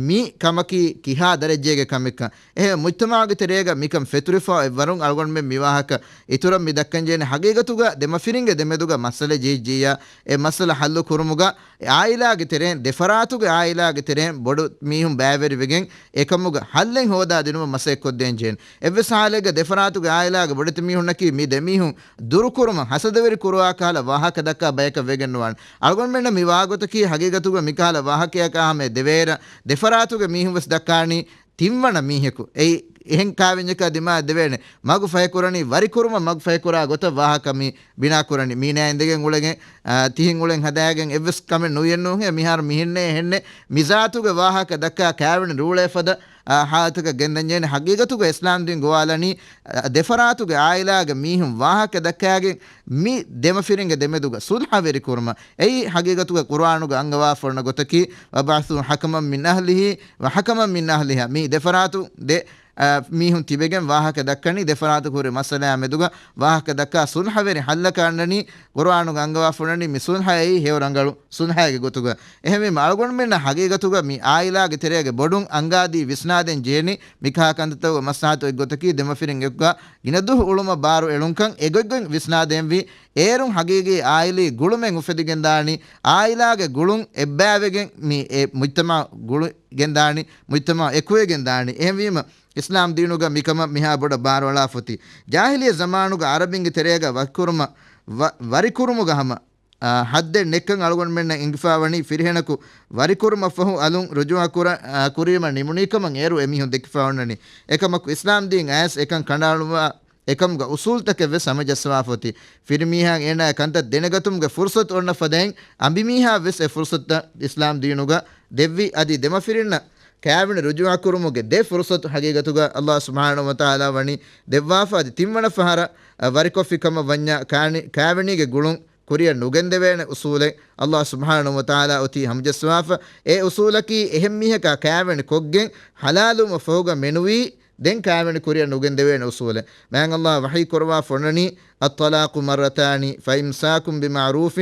މި ކަމަކީ ކިހާ ދަރަޖައިގެ ކަމެއްކަން. އެހެން މުޖްތަމަޢުގެ ތެރޭގަ މިކަން ފެތުރިފަ އޮތްވަރުން އަޅުގަނޑުމެން މި ވާހަކަ އިތުރަށް މި ދައްކަންޖެހޭނެ. ހަގީގަތުގަ ދެމަފިރިންގެ ދެމެދުގަ މައްސަލަ ޖެހިއްޖިއްޔާ، އެ މައްސަލަ ޙައްލު ކުރުމުގަ އެ ޢާއިލާގެ ތެރެއިން، ދެފަރާތުގެ ޢާއިލާގެ ތެރެއިން ބޮޑު މީހުން ބައިވެރިވެގެން އެކަމުގަ ޙައްލެއް ހޯދާ ދިނުމަށް މަސައްކަތްކޮށްދޭން ޖެހޭނެ. އެއްވެސް ޙާލެއްގަ ދެފަރާތުގެ ޢާއިލާގެ ބޮޑެތި މީހުންނަކީ މި ދެ މީހުން ދުރުކުރުމަށް ހަސަދަވެރި ކުރުވާ ކަހަލަ ވާހަކަ ދައްކާ ބަޔަކަށް ވެގެން ނުވާނެ. އަޅުގަނޑުމެންނަށް މި ވާގޮތަކީ ހަގީގަތުގަ މިކަހަލަ ވާހަކަޔަކާ ހަމަ އެ ދެވޭރަށް ދެފަރާތުގެ މީހުން ވެސް ދައްކާނީ ތިންވަނަ މީހަކު. އެއީ އެހެން ކާވެންޏަކާ ދިމާ ދެވޭނެ. މަގު ފަހިކުރަނީ، ވަރިކުރުމަށް މަގު ފަހިކުރާ ގޮތަށް ވާހަކަ މި ބިނާކުރަނީ. މީނާ އިނދެގެން އުޅެގެން، އާ، ތިހިން އުޅެން ހަދާގެން އެއްވެސް ކަމެއް ނުވިއެއްނޫހޭ. މިހާރު މިހެންނޭ އެހެންނޭ. މިޒާތުގެ ވާހަކަ ދައްކާ ކާވެނި ރޫޅޭ ފަދަ، އާ، ޙާލަތަކަށް ގެންދަންޖެހޭނެ. ހަގީގަތުގަ އިސްލާމްދީން ގޮވާލަނީ، އާ، ދެފަރާތުގެ ޢާއިލާގެ މީހުން ވާހަކަ ދައްކާގެން މި ދެމަފިރިންގެ ދެމެދުގަ ޞުލްޙަވެރި ކުރުމަށް. އެއީ ހަގީގަތުގަ ޤުރުއާނުގަ އަންގަވާފަ އޮންނަ ގޮތަކީ، "وَابْعَثُوا حَكَمًا مِنْ أَهْلِهِ وَحَكَمًا مِنْ أَهْلِهَا." މި ދެފަރާތު ދެ، އާ، މީހުން ތިބެގެން ވާހަކަ ދައްކަނީ، ދެފަރާތު ހުރި މައްސަލަޔާ މެދުގަ ވާހަކަ ދައްކާ ޞުލްޙަވެރި ޙައްލަކަށް އަންނަނީ. ޤުރުއާނުގަ އަންގަވާފަ އޮންނަނީ މި ޞުލްޙައައީ ހެޔޮ ރަނގަޅު ޞުލްޙައިގެ ގޮތުގަ. އެހެންވީމަ، އަޅުގަނޑުމެންނަށް ހަގީގަތުގަ މި ޢާއިލާގެ ތެރޭގެ ބޮޑުން އަންގާދީ ވިސްނާދޭން ޖެހެނީ، މިކަހަލަ ކަންތައްތަކުގަ މަސްލަހަތު އޮތް ގޮތަކީ، ދެމަފިރިން އެކުގަ ގިނަ ދުވަހު އުޅުމަށް ބާރު އެޅުންކަން އެގޮތްގޮތް ވިސްނާދޭންވީ. އޭރުން ހަގީގީ ޢާއިލީ ގުޅުމެއް އުފެދިގެންދާނީ، ޢާއިލާގެ ގުޅުން އެއްބައިވެގެން މި އެ މުޖްތަމަޢު ގުޅިގެންދާނީ، މުޖްތަމަޢު އެކުވެގެންދާނީ. އެހެންވީމަ، އިސްލާމް ދީނުގަ މިކަމަށް މިހާ ބޮޑަށް ބާރުއަޅާފަ އޮތީ. ޖާހިލިއްޔަ ޒަމާނުގަ ޢަރަބިންގެ ތެރޭގަ ވަކިކުރުމަށް ވަ-، ވަރިކުރުމުގަ ހަމަ އާ، ޙައްދެއް ނެތްކަން އަޅުގަނޑުމެންނަށް އެނގިފާވަނީ، ފިރިހެނަކު ވަރިކުރުމަށްފަހު އަލުން ރުޖޫޢަ ކުރަ-، އާ، ކުރީމަ ނިމުނީކަމަށް އޭރު އެމީހުން ދެކިފާ އޮންނަނީ. އެކަމަކު، އިސްލާމްދީން އަޔަސް އެކަން ކަނޑައަޅުވާ އެކަމުގަ އުޞޫލްތަކެއް ވެސް ހަމަޖައްސަވާފަ އޮތީ. ފިރިމީހާ އޭނާ ކަންތައް ދެނެގަތުމުގެ ފުރުޞަތު އޮންނަ ފަދައިން، އަނބިމީހާ ވެސް އެ ފުރުޞަތުތައް އިސްލާމް ދީނުގަ ދެއްވި. އަދި ދެމަފިރިންނަށް ކާވެނި ރުޖޫޢަކުރުމުގެ ދެ ފުރުޞަތު ޙަޤީޤަތުގަ ﷲ ސުބްޙާނަހޫ ވަތަޢާލާ ވަނީ ދެއްވާފަ އަދި ތިންވަނަ ފަހަރަށް، އަ، ވަރިކޮށްފި ކަމަށް ވަންޏާ ކާނި-، ކާވެނީގެ ގުޅުން ކުރިއަށް ނުގެންދެވޭނެ އުޞޫލެއް ﷲ ސުބްޙާނަހޫ ވަތަޢާލާ އޮތީ ހަމަޖައްސަވާފަ. އެ އުޞޫލަކީ އެހެން މީހަކާ ކާވެނި ކޮށްގެން ޙަލާލުވުމަށް ފަހުގަ މެނުވީ ދެން ކާވެނި ކުރިއަށް ނުގެންދެވޭނެ އުޞޫލެއް. މާތް ﷲ ވަޙީ ކުރައްވާފަ އޮންނަނީ، الطلاق مرتان فإمساك بمعروف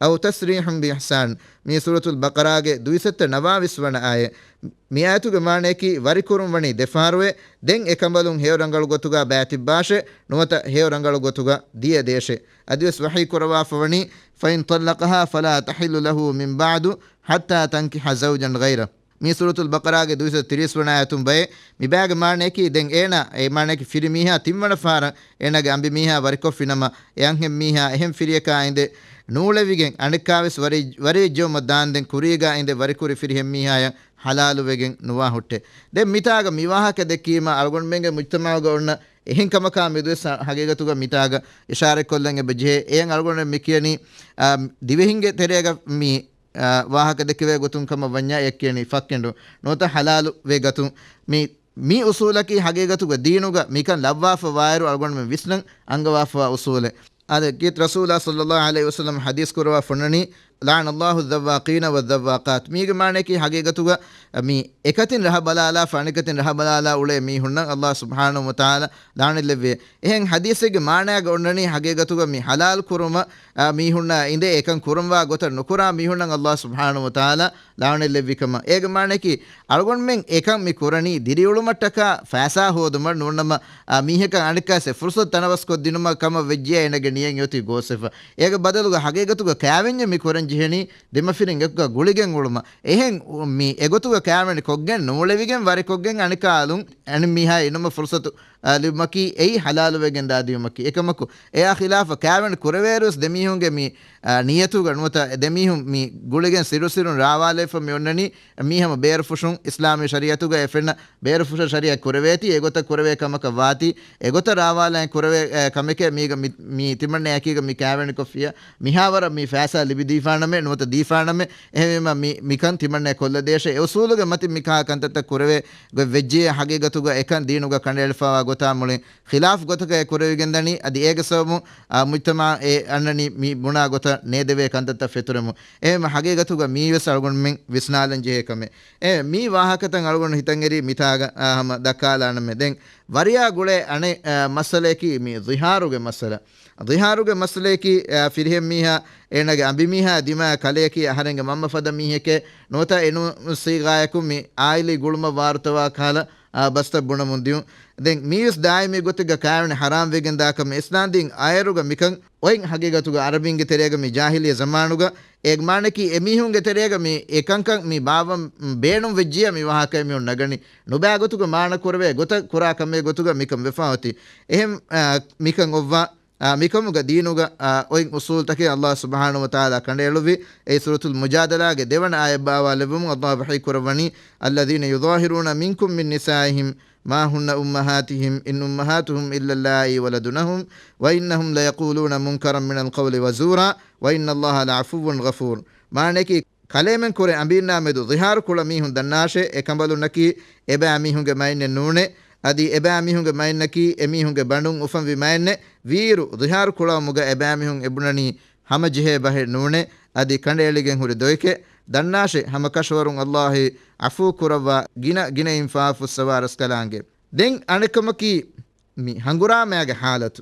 أو تسريح بإحسان. މީ ސޫރަތުލް ބަޤަރާގެ ދުއިސައްތަ ނަވާވީސް ވަނަ އާޔަތް. މި އާޔަތުގެ މާނަޔަކީ ވަރިކުރުން ވަނީ ދެފަހަރުވެ، ދެން އެކަނބަލުން ހެޔޮ ރަނގަޅު ގޮތުގަ ބައިތިއްބާށޭ، ނުވަތަ ހެޔޮ ރަނގަޅު ގޮތުގަ ދިޔަ ދޭށޭ. އަދިވެސް ވަޙީ ކުރައްވާފަ ވަނީ، فإن طلقها فلا تحل له من بعد حتى تنكح زوجا غيره. މީ ސޫރަތުލް ބަޤަރާގެ ދުއިސައްތަ ތިރީސް ވަނަ އާޔަތުން ބައެއް. މި ބައިގެ މާނަޔަކީ، ދެން އޭނާ، އެ މާނަޔަކީ ފިރިމީހާ ތިންވަނަ ފަހަރަށް އޭނާގެ އަނބިމީހާ ވަރިކޮށްފިނަމަ، އެ އަންހެންމީހާ އެހެން ފިރިޔަކާ އިނދެ ނޫޅެވިގެން އަނެއްކާވެސް ވަރި-، ވަރިވެއްޖެއުމަށް ދާންދެން ކުރީގާ އިނދެ ވަރިކުރި ފިރިހެންމީހާޔަށް ޙަލާލުވެގެން ނުވާ ހުއްޓޭ. ދެން މިތާގަ މި ވާހަކަ ދެއްކީމަ އަޅުގަނޑުމެންގެ މުޖްތަމަޢުގަ އޮންނަ އެހެން ކަމަކާ މެދުވެސް ހަ-، ޙަޤީޤަތުގަ މިތާގަ އިޝާރަތްކޮށްލަން އެބަ ޖެހޭ. އެހެން އަޅުގަނޑުމެން މި ކިޔަނީ، އާ، ދިވެހިންގެ ތެރޭގަ މި، އާ، ވާހަކަ ދެކެވޭ ގޮތުން ކަމަށް ވަންޏާ އެ ކިޔަނީ ފައްކެނޑު ނުވަތަ ޙަލާލު ވޭ ގަތުން. މި، މި އުޞޫލަކީ ޙަޤީޤަތުގަ ދީނުގަ މިކަން ލައްވާފަ ވާއިރު އަޅުގަނޑުމެން ވިސްނަން އަންގަވާފަ ވާ އުޞޫލެއް. އާދެ، ކީރިތި ރަސޫލާ ޞައްލައްލާހު ޢަލައިހި ވަސައްލަމަ ޙަދީޘް ކުރައްވާފަ އޮންނަނީ، لعن الله الذواقين والذواقات. މީގެ މާނަޔަކީ ޙަޤީޤަތުގަ މި އެކަތިން ރަހަ ބަލާލާފަ އަނެކަތިން ރަހަ ބަލާލާ އުޅޭ މީހުންނަށް ﷲ ސުބްޙާނަހޫ ވަތަޢާލާ ލަޢުނަތްލެއްވިއޭ. އެހެން ޙަދީޘެއްގެ މާނަޔާގަ އޮންނަނީ ޙަޤީޤަތުގަ މި ޙަލާލު ކުރުމަށް، އާ، މީހުންނާ އިނދެ އެކަން ކުރަންވާ ގޮތަށް ނުކުރާ މީހުންނަށް ﷲ ސުބްޙާނަހޫ ވަތަޢާލާ ލަޢުނަތްލެއްވި ކަމަށް. އޭގެ މާނަޔަކީ އަޅުގަނޑުމެން އެކަން މި ކުރަނީ ދިރިއުޅުމަށްޓަކާ ފައިސާ ހޯދުމަށް ނޫންނަމަ، އާ، މީހަކަށް އަނެއްކާސް އެ ފުރުޞަތު ތަނަވަސްކޮށްދިނުމަށް ކަމަށް ވެއްޖިޔާ އޭނަގެ ނިޔަތް އޮތީ ގޯސްވެފަ. އޭގެ ބަދަލުގަ ޙަޤީޤަތުގަ ކާވެންޏެއް މި ކުރަން ޖެހެނީ ދެމަފިރިން އެކުގަ ގުޅިގެން އުޅުމަށް. އެހެން އު-، މި އެގޮތުގަ ކާވެނި ކޮށްގެން ނޫޅެވިގެން ވަރިކޮށްގެން އަނެއްކާ އަލުން އަނެއް މީހާ އިނުމަށް ފުރުޞަތު، އާ، ލިބުމަކީ އެއީ ޙަލާލުވެގެން ދާދިޔުމަކީ. އެކަމަކު އެއާ ޚިލާފަށް ކާވެނި ކުރެވޭއިރުވެސް ދެމީހުންގެ މި، އާ، ނިޔަތުގަ ނުވަތަ ދެމީހުން މި ގުޅިގެން ސިރުސިރުން ރާވާލައިފަ މި އޮންނަނީ މީ ހަމަ ބޭރުފުށުން. އިސްލާމީ ޝަރީޢަތުގަ އެ ފެންނަ ބޭރުފުށަށް ޝަރީޢަތް ކުރެވޭތީ، އެގޮތަށް ކުރެވޭ ކަމަކަށް ވާތީ، އެގޮތަށް ރާވާލައި ކުރެވޭ، އެ، ކަމެކޭ މީގަ މި، މި ތިމަންނަޔަކީގަ މި ކާވެނިކޮށްފިޔަ މިހާވަރަށް މި ފައިސާ ލިބިދީފާނަމޭ ނުވަތަ ދީފާނަމޭ، އެހެންވީމަ މި، މިކަން ތިމަންނަޔަށް ކޮށްލަދޭށޭ. އެ އުސޫލުގެ މަތިން މިކަހަލަ ކަންތައްތައް ކުރެވޭ ގޮތް ވެއްޖެޔޭ. ހަގީގަތުގަ އެކަން ދީނުގަ ކަނޑައެޅިފައިވާ ގޮތާ މުޅިން ޚިލާފު ގޮތަކަށް އެ ކުރެވިގެންދަނީ. އަދި އޭގެ ސަބަބުން، އާ، މުޖްތަމަޢަށް އެ އަންނަނީ މި ބުނާ ގޮތަށް ނޭދެވޭ ކަންތައްތައް ފެތުރެމުން. އެހެންވީމަ ހަގީގަތުގަ މީވެސް އަޅުގަނޑުމެން ވިސްނާލަން ޖެހޭ ކަމެއް. އެ، މި ވާހަކަތައް އަޅުގަނޑު ހިތަށް އެރި މިތާގަ، އާ، ހަމަ ދައްކާލާނަމޭ. ދެން ވަރިޔާ ގުޅޭ އަނެއް، އާ، މައްސަލަޔަކީ މި ޒިހާރުގެ މައްސަލަ. ޒިހާރުގެ މައްސަލަޔަކީ، އާ، ފިރިހެން މީހާ އޭނާގެ އަނބިމީހާ ދިމާ ކަލެޔަކީ އަހަރެންގެ މަންމަ ފަދަ މީހެކޭ ނުވަތަ އެނޫން ސީގާޔަކު މި އާއިލީ ގުޅުމަށް ވާރުތަވާ ކަހަލަ، އާ، ބަސްތައް ބުނަމުން ދިޔުން. ދެން މީވެސް ދާއިމީ ގޮތެއްގަ ކާވެނި ޙަރާމް ވެގެން ދާކަމެއް އިސްލާމްދީން އައިރުގަ މިކަން އޮތް. ހަގީގަތުގަ އަރަބިންގެ ތެރޭގަ މި ޖާހިލިއްޔަ ޒަމާނުގަ އޭގެ މާނައަކީ އެމީހުންގެ ތެރޭގަ މި އެކަންކަން މި ބާއްވަން ބޭނުން ވެއްޖިޔާ މި ވާހަކައެއް މީހުން ނަގަނީ. ނުބައި ގޮތުގަ މާނަ ކުރެވޭ ގޮތަށް ކުރާ ކަމެއް ގޮތުގަ މިކަން ވެފަ އޮތީ. އެހެން، އާ، މިކަން އޮއްވާ، އާ، މިކަމުގަ ދީނުގަ، އާ، އޮތް އުސޫލްތަކެއް ﷲ ސުބްޙާނަހޫ ވަތަޢާލާ ކަނޑައެޅުއްވި. އެއީ ސޫރަތުލް މުޖާދަލާގެ ދެވަނަ އާޔަތް ބާވާލެއްވުމުން ﷲ ވަޙީ ކުރައްވަނީ، الذين يظاهرون منكم من نسائهم ما هن أمهاتهم إن أمهاتهم إلا اللائي ولدنهم وإنهم ليقولون منكرا من القول وزورا وإن الله لعفو غفور. މާނައަކީ، ކަލޭމެން ކުރެ އަނބީންނާ މެދު ޒިހާރު ކުޅަ މީހުން ދަންނާށޭ، އެކަނބަލުންނަކީ އެބައިމީހުންގެ މައިންނެއް ނޫނޭ، އަދި އެބައިމީހުންގެ މައިންނަކީ އެމީހުންގެ ބަނޑުން އުފަންވި މައެއްނެއް. ވީއިރު، ޒިހާރު ކުޅަވުމުގަ އެބައިމީހުން އެބުނަނީ ހަމަޖެހޭ ބަހެއް ނޫނޭ، އަދި ކަނޑައެޅިގެން ހުރި ދޮއެކޭ. ދަންނާށޭ، ހަމަކަށަވަރުން ﷲ އަފޫ ކުރައްވާ ގިނަ ގިނައިން ފާފުއްސަވާ ރަސްކަލާނގެ. ދެން އަނެއްކަމަކީ، މި ހަނގުރާމައިގެ ޙާލަތު.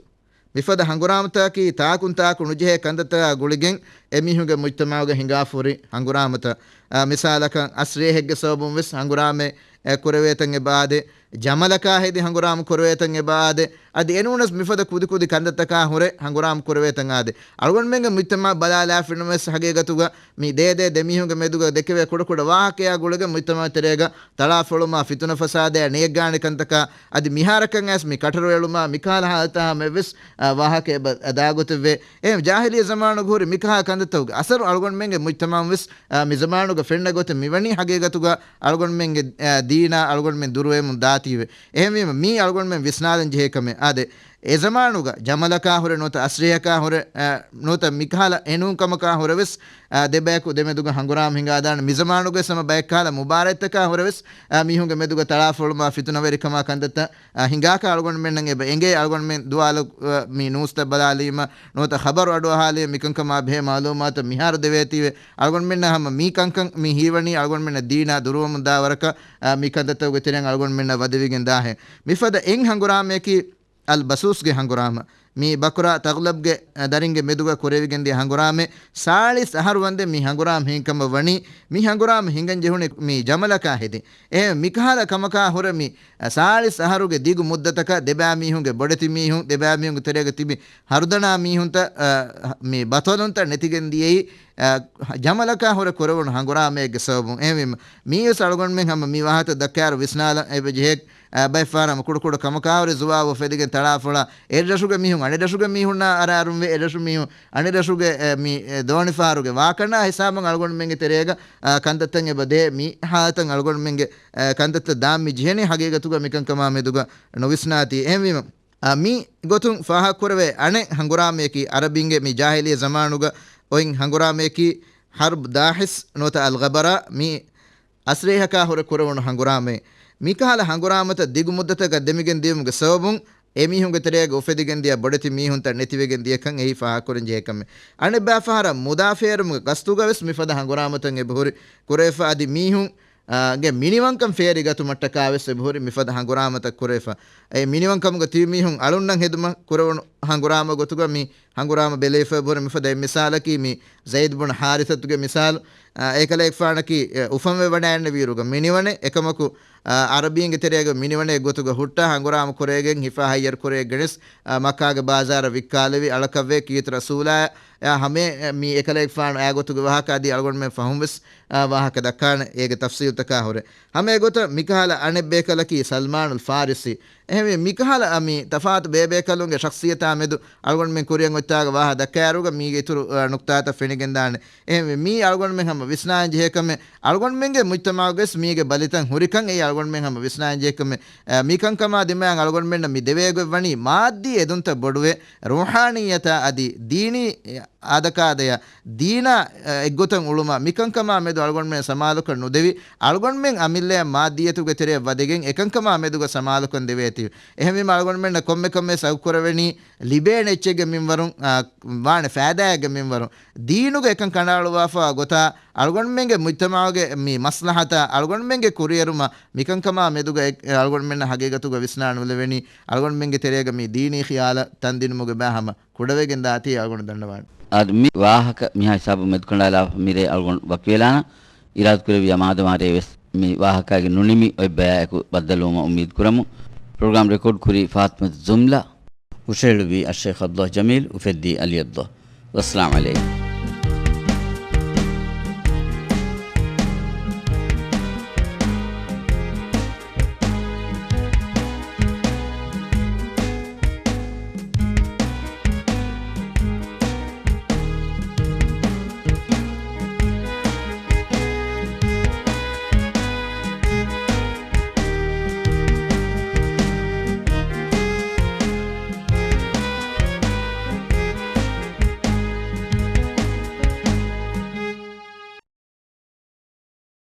މިފަދަ ހަނގުރާމަތަކަކީ ތާކުން ތާކު ނުޖެހޭ ކަންތައްތަކާ ގުޅިގެން އެމީހުންގެ މުޖްތަމަޢުގަ ހިނގާފަ ހުރި ހަނގުރާމަތައް. އާ، މިސާލަކަށް އަސްރޭހެއްގެ ސަބަބުން ވެސް ހަނގުރާމައެއް، އެ، ކުރެވޭތަން އެބަ އާދޭ. ޖަމަލަކާ ހެދި ހަނގުރާމަ ކުރެވޭތަން އެބަ އާދޭ. އަދި އެނޫނަސް މިފަދަ ކުދިކުދި ކަންތައްތަކާ ހުރެ ހަނގުރާމަ ކުރެވޭތަން އާދޭ. އަޅުގަނޑުމެންގެ މުޖްތަމަޢަށް ބަލާލާފިނަމަވެސް ހަގީގަތުގަ މި ދޭ ދޭ ދެމީހުންގެ މެދުގަ ދެކެވޭ ކުޑަކުޑަ ވާހަކަޔާ ގުޅިގެން މުޖްތަމަޢު ތެރޭގަ ތަޅާފޮޅުމާ، ފިތުނަ ފަސާދަޔާ ނިޔަތްގާނެ ކަންތަކާ، އަދި މިހާރަކަށް އައިސް މި ކަޓަރު އެޅުމާ، މިކަހަލަ ހާލަތާ ހަމައެއްވެސް، އާ، ވާހަކަ އެބަ ދާގޮތެއްވޭ. އެހެން ޖާހިލިއްޔަ ޒަމާނުގަ ހުރި މިކަހަލަ ކަންތައްތަކުގެ އަސަރު އަޅުގަނޑުމެންގެ މުޖްތަމަޢުން ވެސް، އާ، މި ޒަމާނުގަ ފެންނަ ގޮތެއް މިވަނީ ހަގީގަތުގަ އަޅުގަނޑުމެންގެ، އާ، ދީނާ އަޅުގަނޑުމެން ދުރުވެމުން ދާތީވެ. އެހެންވީމަ މީ އަޅުގަނޑުމެން ވިސްނާލަން ޖެހޭ ކަމެއް. އާދެ، އެޒަމާނުގަ ޖަމަލަކާ ހުރެ ނުވަތަ އަސްރޭހަކާ ހުރެ، އަ، ނުވަތަ މިކަހަލަ އެނޫން ކަމަކާ ހުރެވެސް، އަ، ދެބަޔަކު ދެމެދުގަ ހަނގުރާމަ ހިނގާދާނެ. މިޒަމާނުގަވެސް ހަމަ ބައެއްކަހަލަ މުބާރާތްތަކާ ހުރެވެސް، އަ، މީހުންގެ މެދުގަ ތަޅާފޮޅުމާ ފިތުނަވެރިކަމާ ކަންތައްތައް، އަ، ހިނގާކަށް އަޅުގަނޑުމެންނަށް އެބަ އެނގޭ. އަޅުގަނޑުމެން ދުވާލު، އަ، މި ނޫސްތައް ބަލާލީމަ، ނުވަތަ ޚަބަރު އަޑުއަހާލީމަ، މިކަންކަމާ ބެހޭ މައުލޫމާތު މިހާރު ދެވޭތީވެ. އަޅުގަނޑުމެންނަށް ހަމަ މި ކަންކަން މި ހީވަނީ އަޅުގަނޑުމެންނަށް ދީނާ ދުރުވަމުން ދާ ވަރަކަށް، އަ، މި ކަންތައްތަކުގެ ތެރެއިން އަޅުގަނޑުމެންނަށް ވަދެވިގެން ދާހެން. މިފަދަ އެއް ހަނގުރާމަޔަކީ އަލް ބަސޫސްގެ ހަނގުރާމަ. މި ބަކުރާ ތަޣްލަބްގެ، އަ، ދަރިންގެ މެދުގަ ކުރެވިގެންދިޔަ ހަނގުރާމައެއް. ސާޅީސް އަހަރު ވަންދެން މި ހަނގުރާމަ ހިނގި ކަމަށް ވަނީ، މި ހަނގުރާމަ ހިނގަން ޖެހުނީ މި ޖަމަލަކާ ހެދި. އެހެން މިކަހަލަ ކަމަކާ ހުރެ މި، އަ، ސާޅީސް އަހަރުގެ ދިގު މުއްދަތަކަށް ދެބައިމީހުންގެ ބޮޑެތި މީހުން، ދެބައިމީހުންގެ ތެރޭގަ ތިބި ހަރުދަނާ މީހުންތައް، އަ، މި ބަތަލުންތައް ނެތިގެން ދިޔައީ، އަ، ޖަމަލަކާ ހުރެ ކުރެވުނު ހަނގުރާމައެއްގެ ސަބަބުން. އެހެންވީމަ، މިއީވެސް އަޅުގަނޑުމެން ހަމަ މި ވާހަކަ ދައްކާއިރު ވިސްނާލަން އެބަ ޖެހޭ، އަ، ބައެއް ފަހަރަށް ކުޑަކުޑަ ކަމަކާ ހުރެ ޒުވާބު އުފެދިގެން ތަޅާފޮޅާ، އެ ރަށުގެ މީހުން އަނެއް ރަށުގެ މީހުންނާ އަރާރުންވެ، އެ ރަށު މީހުން އަނެއް ރަށުގެ، އެ، މި، އެ، ދޯނިފަހަރުގެ ވާކަނާ ހިސާބުން އަޅުގަނޑުމެންގެ ތެރޭގަ، އަ، ކަންތައްތައް އެބަ ދޭ. މި ހާލަތަށް އަޅުގަނޑުމެންގެ، އަ، ކަންތައްތައް ދާން މި ޖެހެނީ ހަގީގަތުގަ މިކަންކަމާ މެދުގަ ނުވިސްނާތީ. އެހެންވީމަ، އަ، މި ގޮތުން ފާހަގަކުރެވޭ އަނެއް ހަނގުރާމަޔަކީ އަރަބިންގެ މި ޖާހިލިއްޔަ ޒަމާނުގަ އޮތް ހަނގުރާމަޔަކީ ޙަރްބު ދާހިސް ނުވަތަ އަލްޣަބަރާ، މި އަސްރޭހަކާ ހުރެ ކުރެވުނު ހަނގުރާމައެއް. މިކަހަލަ ހަނގުރާމަތައް ދިގު މުއްދަތަކަށް ދެމިގެން ދިޔުމުގެ ސަބަބުން އެމީހުންގެ ތެރޭގަ އުފެދިގެން ދިޔަ ބޮޑެތި މީހުންތައް ނެތިވެގެން ދިޔަކަން އެއީ ފާހަގަކުރަން ޖެހޭ ކަމެއް. އަނެއްބައި ފަހަރަށް މުދާ ފޭރުމުގެ ގަސްތުގަވެސް މިފަދަ ހަނގުރާމަތައް އެބަހުރި ކުރެވިފަ އަދި މީހުން، އާ، ގެ މިނިވަންކަން ފޭރިގަތުމަށްޓަކާވެސް އެބަހުރި މިފަދަ ހަނގުރާމަތައް ކުރެވިފަ. އެ މިނިވަންކަމުގަ ތިބި މީހުން އަޅުންނަށް ހެދުމަށް ކުރެވުނު ހަނގުރާމަ ގޮތުގަ މި ހަނގުރާމަ ބެލެވިފަ އެބަހުރި. މިފަދަ އެއް މިސާލަކީ މި ޒައިދު ބުނު ޙާރިޘަތުގެ މިސާލު. އާ، އޭކަލޭގެފާނަކީ، އެ، އުފަންވެވަޑައިގެންނެވިއިރުގަ މިނިވަނެއް އެކަމަކު، އާ، އަރަބީންގެ ތެރޭގަ މިނިވަނެއް ގޮތުގަ ހުއްޓާ ހަނގުރާމަ ކުރެވިގެން ހިފާ ހައްޔަރު ކުރެވިގެނެސް، އާ، މައްކާގެ ބާޒާރަށް ވިއްކާލެވި އަޅަކަށްވެ ކީރިތި ރަސޫލާ، އާ، ހަމޭ، އެ، މި އޭކަލޭގެފާނު އާ ގޮތުގެ ވާހަކަ އަދި އަޅުގަނޑުމެން ފަހުންވެސް، އާ، ވާހަކަ ދައްކާނެ އޭގެ ތަފްސީލްތަކާ ހުރެ. ހަމަ އެގޮތަށް މިކަހަލަ އަނެއް ބޭކަލަކީ ސަލްމާނުލް ފާރިސީ. އެހެންވެ، މިކަހަލަ މި ތަފާތު ބޭބޭކަލުންގެ ޝަޚްޞިއްޔަތާ މެދު އަޅުގަނޑުމެން ކުރިއަށް އޮތްތާގަ ވާހަ ދައްކާއިރުގަ މީގެ އިތުރު، އަ، ނުކްތާތައް ފެނިގެންދާނެ. އެހެންވެ، މީ އަޅުގަނޑުމެން ހަމަ ވިސްނާން ޖެހޭ ކަމެއް، އަޅުގަނޑުމެންގެ މުޖްތަމަޢުގަވެސް މީގެ ބަލިތައް ހުރިކަން އެއީ އަޅުގަނޑުމެން ހަމަ ވިސްނާން ޖެހޭ ކަމެއް. އަ، މިކަންކަމާ ދިމާއަށް އަޅުގަނޑުމެންނަށް މި ދެވޭގޮތް ވަނީ މާއްދީ އެދުންތައް ބޮޑުވެ، ރޫޙާނިއްޔަތާ އަދި ދީނީ އާދަކާދަޔަށް ދީނާ، އެ، އެއްގޮތަށް އުޅުމަށް މިކަންކަމާ މެދު އަޅުގަނޑުމެން ސަމާލުކަން ނުދެވި، އަޅުގަނޑުމެން އަމިއްލަޔަށް މާއްދިއްޔަތުގެ ތެރެއަށް ވަދެގެން އެކަންކަމާ މެދުގަ ސަމާލުކަން ދެވޭތީ. އެހެންވީމަ އަޅުގަނޑުމެންނަށް ކޮންމެ ކަމެއް ސައުކުރެވެނީ ލިބޭނެ އެއްޗެއްގެ މިންވަރުން، އާ، ވާނެ ފައިދާއެއްގެ މިންވަރުން. ދީނުގެ އެކަން ކަނޑައަޅުވާފަ ގޮތާ، އަޅުގަނޑުމެންގެ މުޖްތަމަޢުގެ މި މަސްލަހަތާ، އަޅުގަނޑުމެންގެ ކުރިއެރުމަށް މިކަންކަމާ މެދުގަ އެ-، އަޅުގަނޑުމެންނަށް ހަގީގަތުގަ ވިސްނާ ނުލެވެނީ، އަޅުގަނޑުމެންގެ ތެރޭގަ މި ދީނީ ޚިޔާލަށް ތަންދިނުމުގެ ބައި ހަމަ ކުޑަވެގެން ދާތީ އަޅުގަނޑު ދަންނަވާނެ. އާދެ، މި ވާހަކަ މިހާ ހިސާބުން މެދުކަނޑާލާފަ މިރޭ އަޅުގަނޑު ވަކިވެލާނަން. އިރާދަކުރެއްވިޔާ މާދަމާ ރޭވެސް މި ވާހަކައިގެ ނުނިމި އޮތް ބަޔާއެކު ބައްދަލުވުމަށް އުއްމީދު ކުރަމު. ޕްރޮގްރާމް ރެކޯޑް ކުރީ ފާތިމަތު ޖުމްލަ. ހުށަހެޅުއްވީ އައްޝައިޚް ޢަބްދުﷲ ޖަމީލް، އުފެއްދީ ޢަލީ ޢަބްދުﷲ. ވައްސަލާމް ޢަލައިކުމް.